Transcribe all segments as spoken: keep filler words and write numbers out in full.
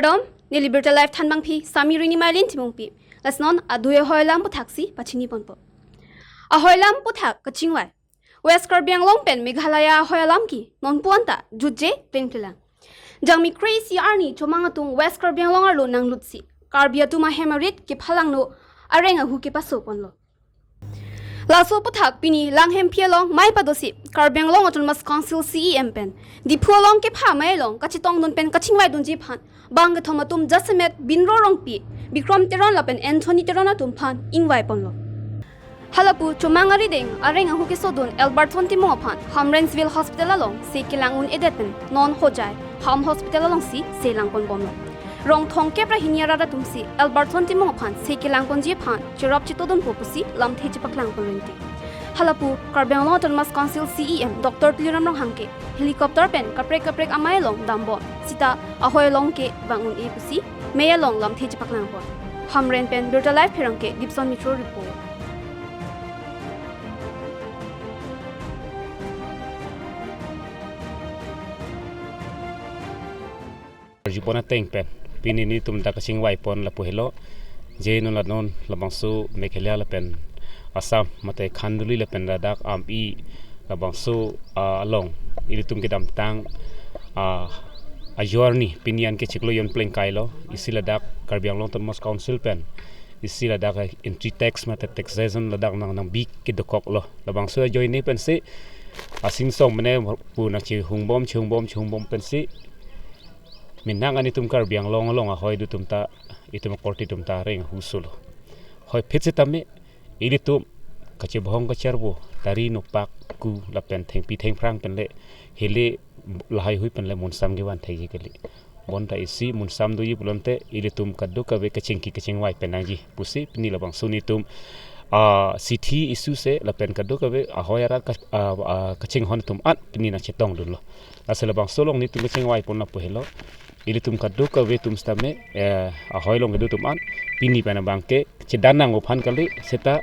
Kardom, neli Birta Live thanbangpi Sami Rini Mailin Timungpi. Lasi non adui ahoi alam aputhak si pachini ponpo. Ahoi alam aputhak kachingvai. West Karbi Anglong pen Meghalaya ahoi alam ke nonpu anta jutje plengplelang. Jangmi kre-isi arni chomang atum West Karbi Anglong arlo nanglut si Karbi atum ahem arit kephalangno areng ahu kepaso ponlo. Laso aputhak pini Langhemphi along mei pado si Karbi Anglong Autonomous Council C E M pen Diphu along kepha amei along kachetongdun pen kachingvaidunji aphan bang kethom atum jasemet Binro Rongpi, Bikram Teron lapen Anthony Teron atum aphan ingvai ponlo. Halapu chomang arideng areng ahu kesodun Albertson Timung aphan Hamren Civil Hospital along se kelang un-edet pen non Hojai Ham Hospital along si se lang ponbomlo. Rong thomkep ra hini arat atum si Albertson Timung aphan se kelang ponji aphan cherap chetongdunpo pusi lamthe chepaklang pon rinti. Halapu Karbi Anglong Autonomous Council C E M Doctor Tuliram Ronghang ke helicopter pen kaprek kaprek amei along dambom sita ahoi along kevang un-e pusi mei along lamthe chepaklang pon. Hamren pen Birta Live pherangke Dipson Mitro report. Arjupon ateng pen pini nelitum dak kachingvai pon lapu helo. Je non la non labangso Meghalaya lapen Assam mate Khanduli lapen ladak Ampi labangso, ah, along ilitum kedamtang, ah, ajoine pini an ke chiklo jon plengkailo. Isi ladak Karbi Anglong Autonomous Council pen isi ladak entry tax mate taxation ladak nang nangbi kedokoklo. Labangso ajoine pensi asingsong mene pu nangchehungbom chehungbom chehungbom pensi menang an itum Karbi Anglong along ahoi do atum ta, itum akorte atum ta areng ahu solo. Hoiphit sitame ilitum kachebohong kacharvo, tari nopak ku lapen thengpi thengphrang pen le hele lahai hui pen le munsam kevan thekji kali. Bonta isi munsam doji pulote ilitum kadokave kachingki kachingvai pen nangji pusi pini labangso nelitum, ah, sithi issue se lapen kadokave ahoi arat ka-, ah, ah, kachinghon atum an pini nangchetongdunlo. Lasi labangso along nelitum kachingvai pon lapu helo. Ilitum kadokave atum sitame, eh, ahoi along kedo atum an pini pen abangke chedan nangji aphan kali seta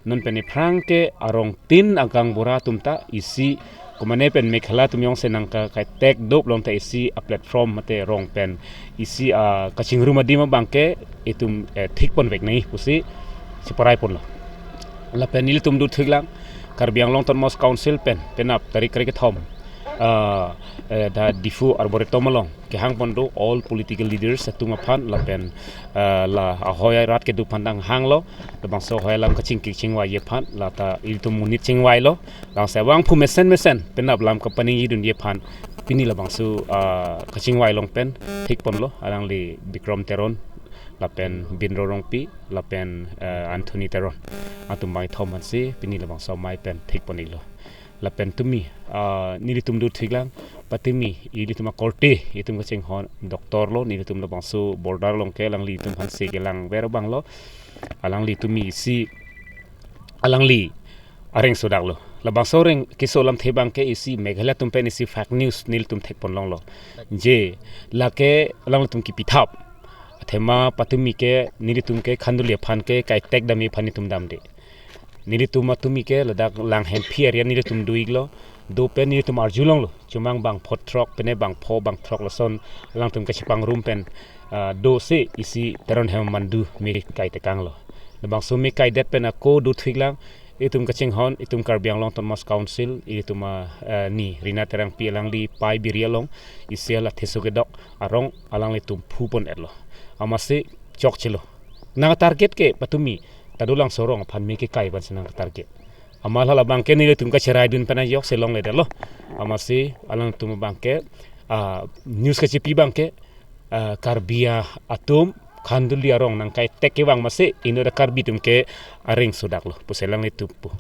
non pen aphrang ke arong tin akang bura atum ta isi komane pen Meghalaya atum jongsi nangka-, kaitek doplo ta isi a-platform mate rong pen isi, ah, kachingrum adim abangke itum, eh, thik ponvek nangji pusi cheparai ponlo. Lapen nelitum do thiklang Karbi Anglong Autonomous Council pen penap tarik kre-kethom, ah, eh, dak Diphu Arboretum along kehang pon do all political leaders atum aphan lapen, ah, la ahoi arat kedo aphan nanghanglo, labangso ahoi alam kachingki kachingvaiji aphan, lata ilitum monit chingvailo, labangso vangphu mesen mesen penap lam kapaningjidunji aphan pini labangso, ah, kachingvai along pen thik ponlo, alangli Bikram Teron lapen Binro Rongpi lapen, eh, Anthony Teron atum bang kethom ansi pini labangso amei pen thik pon-iklo. Lapen tumi, ah, nelitum do thiklang, patumi ilitum akorte itum kachinghon doctor lo, nelitum labangso border along ke alangli itum aphan se kelang ver abanglo, alangli tumi isi alangli areng sodaklo. Labangso areng keso alamthe abangke isi Meghalaya atum pen isi fake news nelitum thek pon longlo. Je lake alanglitum kipithap. Athema patumi ke nelitum ke Khanduli aphan ke kaitek damji aphan itum damde. Nelitum atumi ke ladak Langhemphi area nelitum do-iklo. Do pen nelitum arjulonglo. Chomang bangpho throk pene bangpho bangthrok lason alangtum kachepangrum pen, ah, do si isi Teron hem mandu me kaitekanglo. Labangso me kaidet pen ako do thiklang itum kachinghon, itum Karbi Anglong Autonomous Council, itum a, eh, ni Rina Terangpi alangli Pai Biri along isi la theso kedok arong alanglitum phu pon-etlo. Amatsi chokchelo. Nang target ke patumi ta dolangso arong aphan me kekai abang si nang target. Amat hala abangke nelitum kacheraidun pen ajok si longledetlo. Amatsi alangtum abangke, ah, news kachepi abangke, ah, Karbi atum Khanduli arong nangkaitek kevang amatsi inut a-Karbi atum ke areng sodaklo pusi alanglitum pu.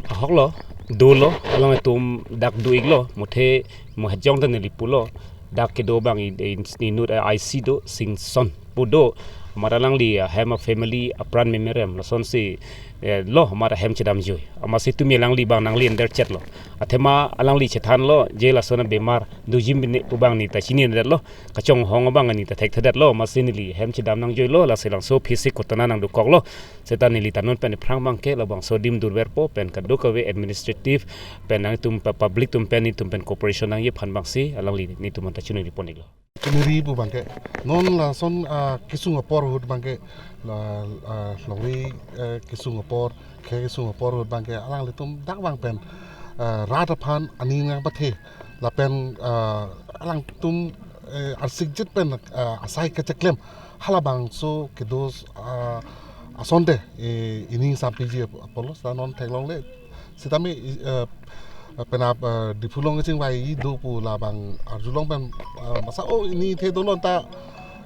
Ahoklo, dolo, alanglitum dak do-iklo, muthe mo hejong ta neli pulo, dak kedo abang i-, i-, inut a-I C do, Singson pu do, amat alangli ahem a-family apran memerem, lasonsi, eh, lo, amat ahem chedamjoi. Amatsi tumi alangli abang nangli enderchetlo. Athema alangli chethanlo, je lason abemar dojim bine pu abang neli ta chininedetlo. Kachonghong abang neli ta thekthedetlo, amatsi neli hem chedam nangjoilo, lasi labangso aphi si kotona nangdokoklo. Seta neli ta non pen aphrang abangke labangso adim durverpo pen kadokave administrative pen nangtum pa-, public atum pen nelitum pen cooperation nangji aphan abangsi alangli nelitum aphan ta chuningri pon-iklo. Keneri pu abangke non lason, ah, kesung apor ahut abangke la, ah, longri, eh, kesung apor, khei kesung apor ahut abangke alanglitum dak vang pen, ah, rat aphan aning nangpathe lapen, ah, alangtum, eh, arsikjit pen, ah, asai kacheklem halabangso kedo, ah, asonte, eh, ining sampiji apotlo, seta non theklongle sitame, eh, penap, eh, Diphu along kachingvai do pu labang arjulong pen, eh, masa, oh, ini the dolon ta,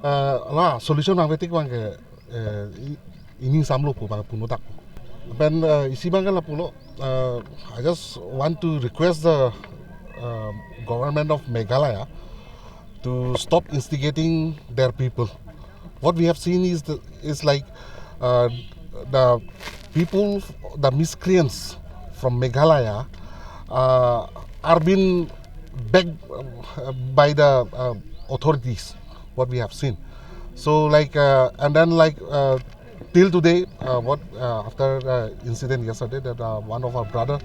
eh, la solution abang betik abangke, eh, i-, ining samlo pu abang punodak. Pen, eh, isi abangke lapulo, eh, I just want to request the, uh, government of Meghalaya to stop instigating their people. What we have seen is the, is like, uh, the people, the miscreants from Meghalaya, uh, are being begged, uh, by the, uh, authorities. What we have seen. So, like, uh, and then, like, uh, till today, uh, what, uh, after, uh, incident yesterday, that, uh, one of our brother,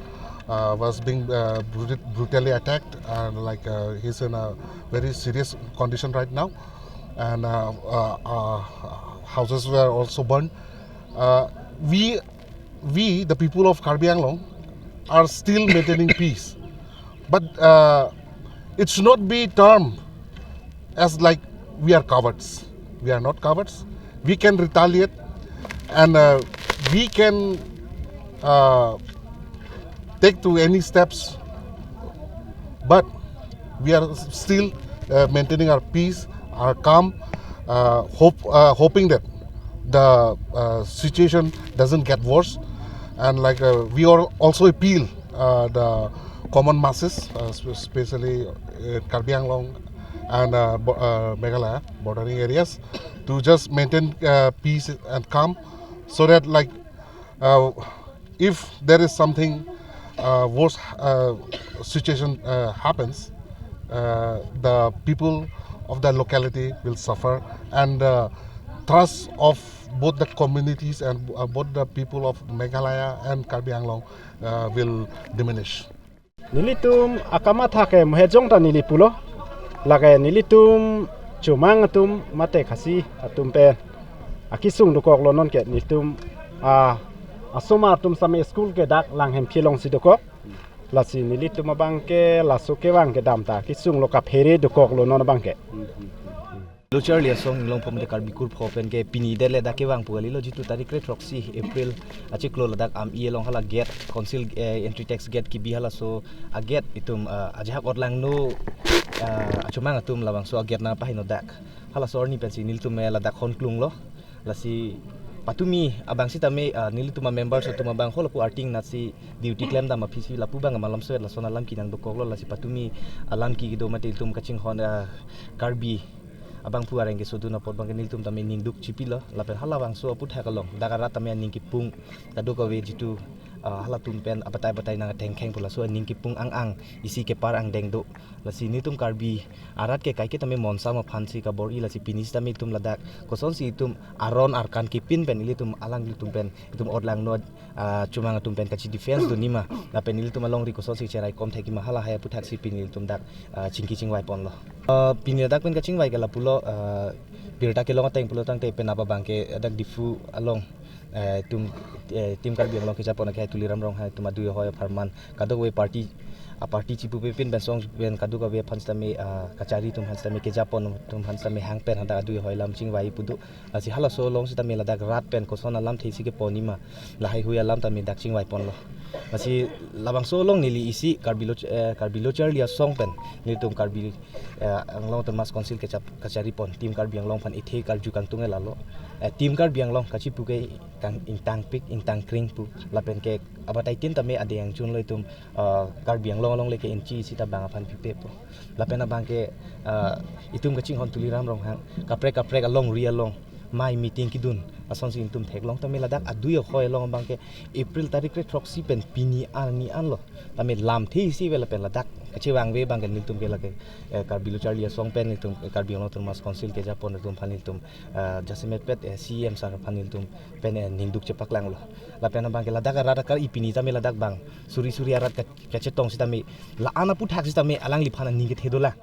uh, was being, uh, brutal-, brutally attacked, and, like, uh, he's in a very serious condition right now, and, uh, uh, uh, houses were also burned. Uh, we, we, the people of Karbi Anglong, are still maintaining peace, but, uh, it should not be termed as like we are cowards. We are not cowards. We can retaliate, and, uh, we can, uh, take to any steps, but we are still, uh, maintaining our peace, our calm, uh, hope, uh, hoping that the, uh, situation doesn't get worse. And, like, uh, we are also appeal, uh, the common masses, uh, spe-, especially, uh, Karbi Anglong and, uh, bo-, uh, Meghalaya bordering areas, to just maintain, uh, peace and calm, so that, like, uh, if there is something, uh, worse, uh, situation, uh, happens, uh, the people of the locality will suffer, and the trust of both the communities and, uh, both the people of Meghalaya and Karbi Anglong, uh, will diminish. Nelitum akamatha ke mohejong ta neli pulo. Lake nelitum Chomang atum mate Khasi atum pen akesung dokoklo, nonke nelitum, ah, asomar atum same school ke dak Langhemphi alongsi dokok. Lasi nelitum abangke laso kevang kedam ta kesunglo, kaphere dokoklo non abangke. Lo charli asong inglong pho mate Karbi kur pho pen ke pini det le dak kevang pu kalilo, jitu tarik kre throksi April achiklo ladak Am-i along hala gate, council, eh, entry tax gate kebi halaso a gate itum, ah, ajahak otlangno, ah, achomang atum labangso a gate nangpahenodak. Halaso arni pensi nelitum, eh, ladak hon klunglo. Lasi patumi abang sitame, ah, nelitum a members atum abang halapu arting natsi duty klemdam aphisi lapu abang malomso lason alam kenang dokoklo. Lasi patumi alam ke kedo mate itum kachinghon, ah, Karbi abangphu areng kesodun apot abangke nelitum tame ningduk chipilo, lapen halabangso aphuthak along dak arat tame aning kepung kadokave jitu, ah, halatum pen abatai batai nang thengkheng pu laso aning kepung ang ang isi kepar angdeng do. Lasi nelitum Karbi arat ke kaike tame monsam aphansi kabor-i, lasi pini sitame itum ladak kosonsi itum aron arkan kepin pen ilitum alanglitum pen itum otlangno, ah, Chomang atum pen kachi defense do nima, lapen ilitum alongri kosonsi cherai kom thekji ma, halahai aphuthaksi pini ilitum dak, ah, chingki chingvai ponlo. Ah, pini dak pen kachingvai ke lapulo, ah, birta kelong ateng pulo tangte penap abangke dak Diphu along, eh, itum, eh, Team Karbi Anglong kejapon akhei Tuliram Ronghang atum adui ahoi apharman kadokave party, a party chipupe pin pen song pen kadokave aphan sitame, ah, kachari atum aphan sitame kejapon atum aphan sitame hang pen hadak adui ahoi alam chingvai pu do. Lasi halaso along sitame ladak rat pen koson alamthe isi kepon nima, lahaihui alam tame dak chingvai ponlo. Lasi labangso along neli isi Karbi Lo, eh, Karbi Lo charli asong pen nelitum Karbi, eh, Anglong Autonomous Council kechap kachari pon Team Karbi Anglong aphan ithe karju kangtung ke lalo. Eh, Team Karbi Anglong kachipu ke kang ingtangpik ingtangkring pu, lapen ke abatai tin tame adeng angchunlo itum, ah, Karbi Anglong along le ke inchi sita bang aphan pipe pu. Lapen abangke, ah, itum kachinghon Tuliram Ronghang kaprek kaprek alongri along mei meeting kedun asonsi itum theklong tame ladak adui ahoi along abangke April tarik kre throksi pen pini arni anlo tame lamthe isi ave lapen ladak kachevangve abangke nelitum ke lake, eh, Karbi Lo charli asong pen itum, eh, Karbi Anglong Autonomous Council kejapon atum aphan itum, eh, jasemet pet, eh, C E M sir aphan itum pen, eh, ningduk chepaklanglo. Lapen abangke ladak arat akar ipini tame ladak bang suri suri arat ka-, kachetong sitame la-an aputhak sitame alangliphan aning kethe dolang.